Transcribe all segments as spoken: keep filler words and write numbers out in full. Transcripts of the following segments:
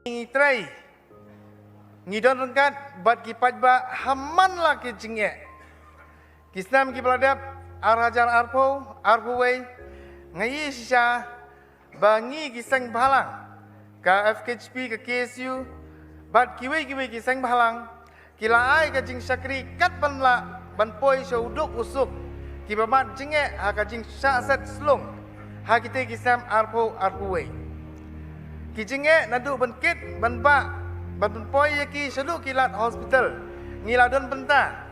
ngi trei, ngi don ryngkat bad ki paidbah ha man la ki jingeh. Ki snem kiba la dep, ar hajar arphew, arphew wei, nga ïohi shisha ba ngi ki seng bhalang, ka F K H P, ka K S U, bad kiwei kiwei ki seng bhalang, ki la ai ka jingshakri kat ban lah ban poi sha u duk u suk kiba mad jingeh ha ka jingshah set slung ha kitei ki snem arphew, arphew wei. Ki jingeh naduh ban kit, ban bah, ban pynpoi ïa ki shaduh ki lad hospital, ngi la don bynta.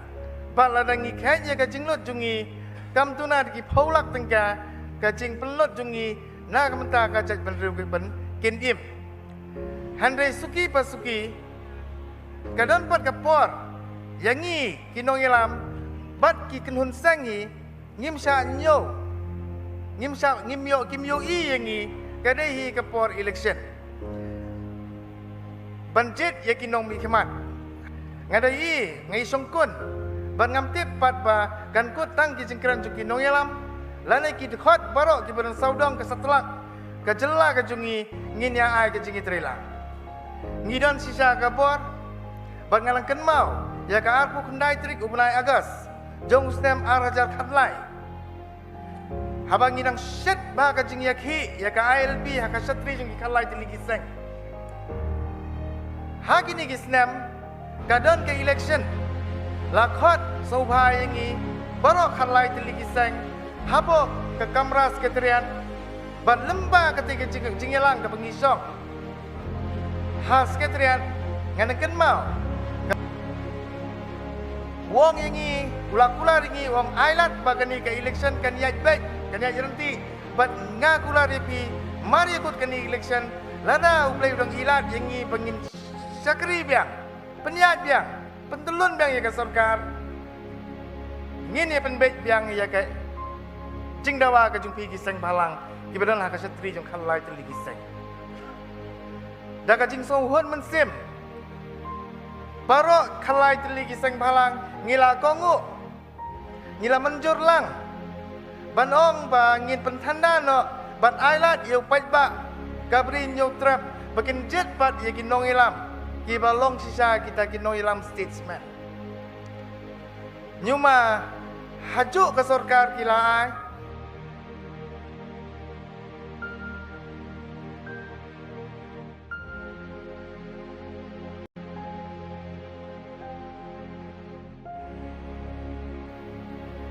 Bad lada ngi khet ïa ka jinglut jong ngi, kam duna da ki phew lak tyngka, ka jingpynlut jong ngi na ka bynta ka jaitbynriew ka ban kin im. Hynrei suki pa suki, ka don pat ka por ïa ngi ki nongïalam bad ki kynhun seng hi, ngim shah ñiew, ngim shah, ngim ïoh, kim ïohi ïa ngi, ka dei hi ka por election ban jied ïa ki nongmihkhmat. Nga da ïohi, nga ïohi shongkun, bad ngam tip pat ba kan kut tang ki jingkren jong ki nongïalam lane ki dkhot baroh kiba don sawdong ka satlak ka jylla ka jong ngi, ngin ïa ai ka jingïatreilang. Ngi don shisha ka bor, bad nga nang kynmaw ïa ka arphew khyndai tarik u bnai August jong u snem ar hajar khatlai, haba ngi dang shet bha ka jingïakhih ïa ka I L P ha ka shatri jong ki khatlai tylli ki seng. Ha kine ki snem ka don ka election, la khot sngewbha ïa ngi baroh khatlai tylli ki seng hapoh ka kamra secretariat. Bad lyngba kata ka jing-, jingïalang kaba ngi shong ha secretariat, nga nang kynmaw, u ong ïa ngi, u la kular ïa ngi, u ong, ai lad ba kane ka election kan ïaid beit, kan ïaid ryntih. Bad nga kular ïa phi, mar ïa kut kane election, lada U Blei u dang ai lad ïa ngi ba ngin shakri biang, pynïaid biang, pyntyllun biang ïa ka sorkar, ngin ïa pynbeit biang ïa ka jingdawa ka jong phi ki seng bhalang kiba don ha ka shatri jong khatlai tylli ki seng. Da ka jingsngewhun mynsiem, baroh khatlai tylli ki seng bhalang ngi la kohnguh, ngi la mynjur lang ban ong ba ngin pynthanda noh bad ai lad ïa u paidbah ka Bri Hynñiewtrep ba kin jied pat ïa ki nongïalam kiba long shisha kita ki nongïalam statesman. Hynñiew ma, hajuh ka sorkar ki la ai.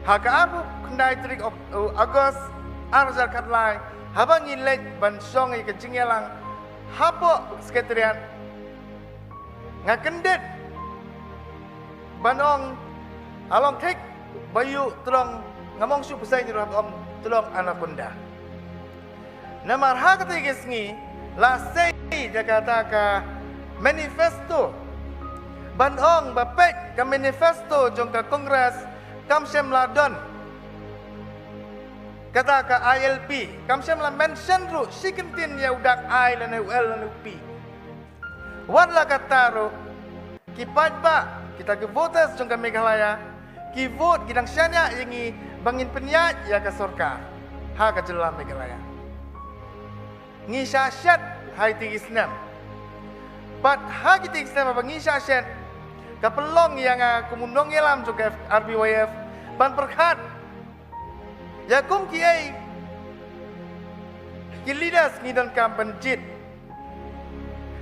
Ha ka arphew khyndai tarik Ok-, uh, August, ar hajar khatlai, haba ngi leit ban shong ïa ka jingïalang hapoh secretariat, nga kyndit ban ong, a long thik ba ïoh tlong, nga mong shu pyrshah ïa u ong tlong anaconda. Namar ha kata ka sngi la sei da kata ka manifesto ban ong ba peit ka manifesto jong ka Congress kam shym la don kata ka I L P, kam shym la mention ruh shi kyntien ïa u dak I lane u L lane u P. Wat la katta ruh, ki paidbah, kita ki voters jong ka Meghalaya, ki vote, ki dang shaniah ïa ngi ba ngin pynïaid ïa ka sorkar ha ka jylla Meghalaya. Ngi shah shet ha kitei ki snem. Bad ha kitei ki snem ba ngi shah shet, ka pynlong ïa nga kum u nongïalam jong ka R B Y F ban pyrkhat ïa kum kiei ki leaders ngi donkam ban jied.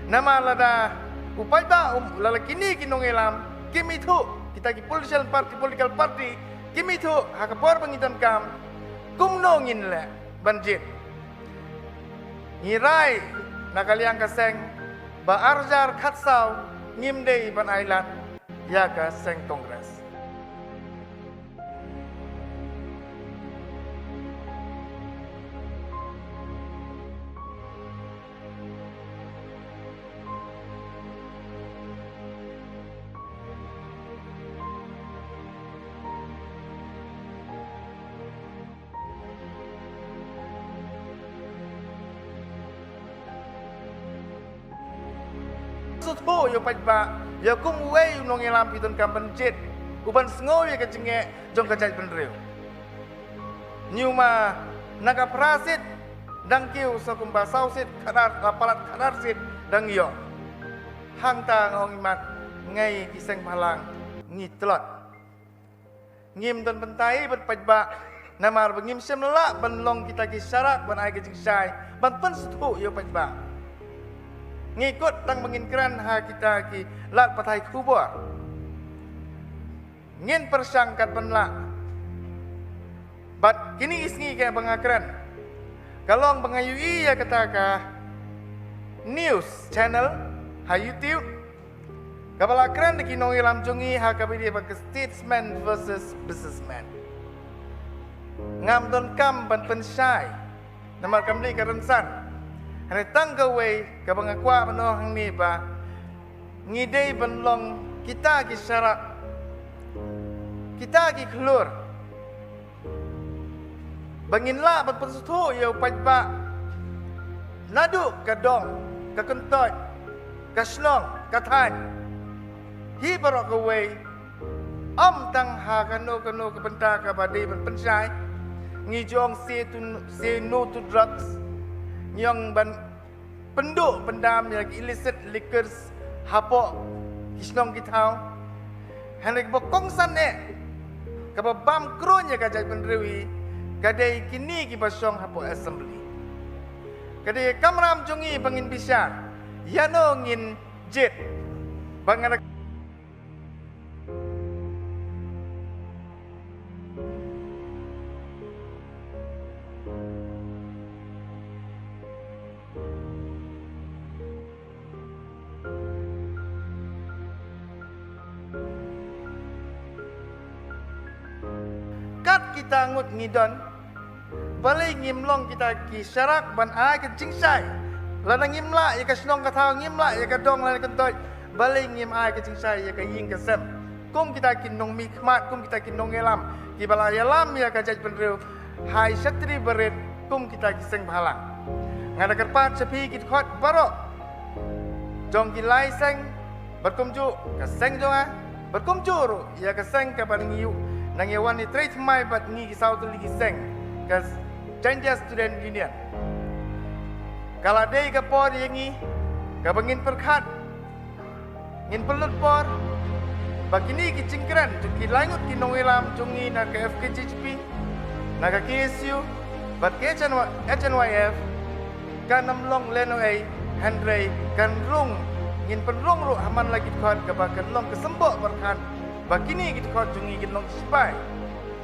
Namar lada u paidbah, um, lada kine ki nongïalam kim ithuh, kita ki political party, political party kim ithuh ha ka por ba ngi donkam, kumno ngin leh ban jied? Ngi rai na ka liang ka seng ba ar hajar khatsaw ngim dei ban ai lad ïa ka seng Congress. Sngewthuh ïa u paidbah ïa kum uwei u nongïalam phi donkam ban jied, u ban sngew ïa ka jingeh jong ka jaitbynriew. Hynñiew ma, na ka phra seat dang kiew sa kumba saw seat, khadar, ah, palat khadar seat dang ïoh. Hangta nga ong imat, ngi ki seng bhalang ngi tlot. Ngim don bynta ei ban paidbah, namar ba ngim shym lah ban long kita ki sharak ban ai ka jingshai ban pynsngewthuh ïa u paidbah. Ngi kut tang ba ngin kren ha kita ki lad pathai khubor. Ngin pyrshang katba lah. Bad kine ki sngi kaba nga kren, ka long ba nga ïohi ïa kata ka news channel ha YouTube kaba la kren da ki nongïalam jong ngi ha kaba ïadei bad ka statesman versus businessman. Ngam donkam ban pynshai, namar kam dei ka rynsan. Hynrei tang kawei kaba nga kwah ban ong hangne ba ngi dei ban long kita ki sharak, kita ki khlur, ba ngin lah ban pynsngewthuh ïa u paidbah naduh ka dong, ka kyntoit, ka shnong, ka thaiñ, hi baroh kawei. Ym tang ha kano kano ka bynta kaba dei ban pynshai. Ngi ju ong say to, say no to drugs. Ngi ong ban pynduh pyndam ïa ki illicit liquors hapoh ki shnong ki thaw. Hynrei kaba kongsan eh, kaba bam kruiñ ïa ka jaitbynriew hi, ka dei kine kiba shong hapoh assembly. Ka dei ka kamram jong ngi ba ngin bishar ïano ngin jied. Ba nga Kat kita ngut ngi don, balei ngim long kita ki sharak ban ai ka jingshai? Lada ngim lah ïa ka shnong ka thaw, ngim lah ïa ka dong lane kyntoit, balei ngim ai ka jingshai ïa ka ïing ka sem? Kum kita ki nongmihkhmat, kum kita ki nongïalam kiba la ïalam ïa ka jaitbynriew ha i shatri barit, kum kita ki seng bhalang. Nga da kyrpad sha phi ki dkhot baroh jong ki lai seng, bad kumjuh ka seng jong nga, bad kumjuh ruh ïa ka seng kaba ngi ïoh nang ïa wan ïatrei thymmai bad ngi ki saw tylli ki seng ka Jaintia Student Union. Ka la dei ka por ïa ngi kaba ngin pyrkhat, ngin pynlut por ba kine ki jingkren jong ki laingut ki nongïalam jong ngi na ka F K J G P, na ka K S U bad ka H N Y, H N Y F, kan ym long lehnohei, hynrei kan rung, ngin pynrung ruh ha man la ki dkhot kaba kan long ka symboh pyrkhat ba kine ki dkhot jong ngi kin long ki shipai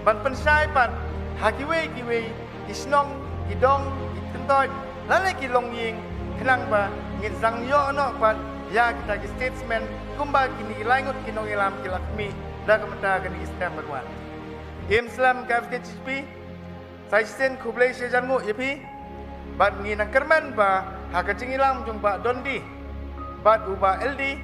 ban pynshai pat ha kiwei kiwei ki shnong, ki dong, ki kyntoit lane ki longïing, khnang ba ngin sdang ïoh noh pat ïa kita ki statesman kumba kine ki laingut ki nongïalam ki la khmih da ka bynta kane ka step ban wan. Im slem ka F K J G P. Sa shisien khublei shihajar nguh ïa phi. Bad ngi nang kyrmen ba ha ka jingïalam jong Bah Dondi bad u Bah L D,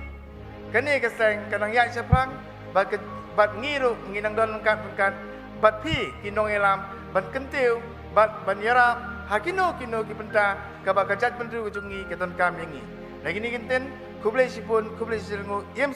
kane ka seng ka nang ïaid shaphrang, bad ka, bad ngi ruh ngi nang don ryngkat ryngkat bad phi ki nongïalam ban kyntiew bad ban ïarap ha kino kino ki bynta kaba ka jaitbynriew ka jong ngi ka donkam ïa ngi. Na kine ki ktien, khublei shibun, khublei shihajar nguh, im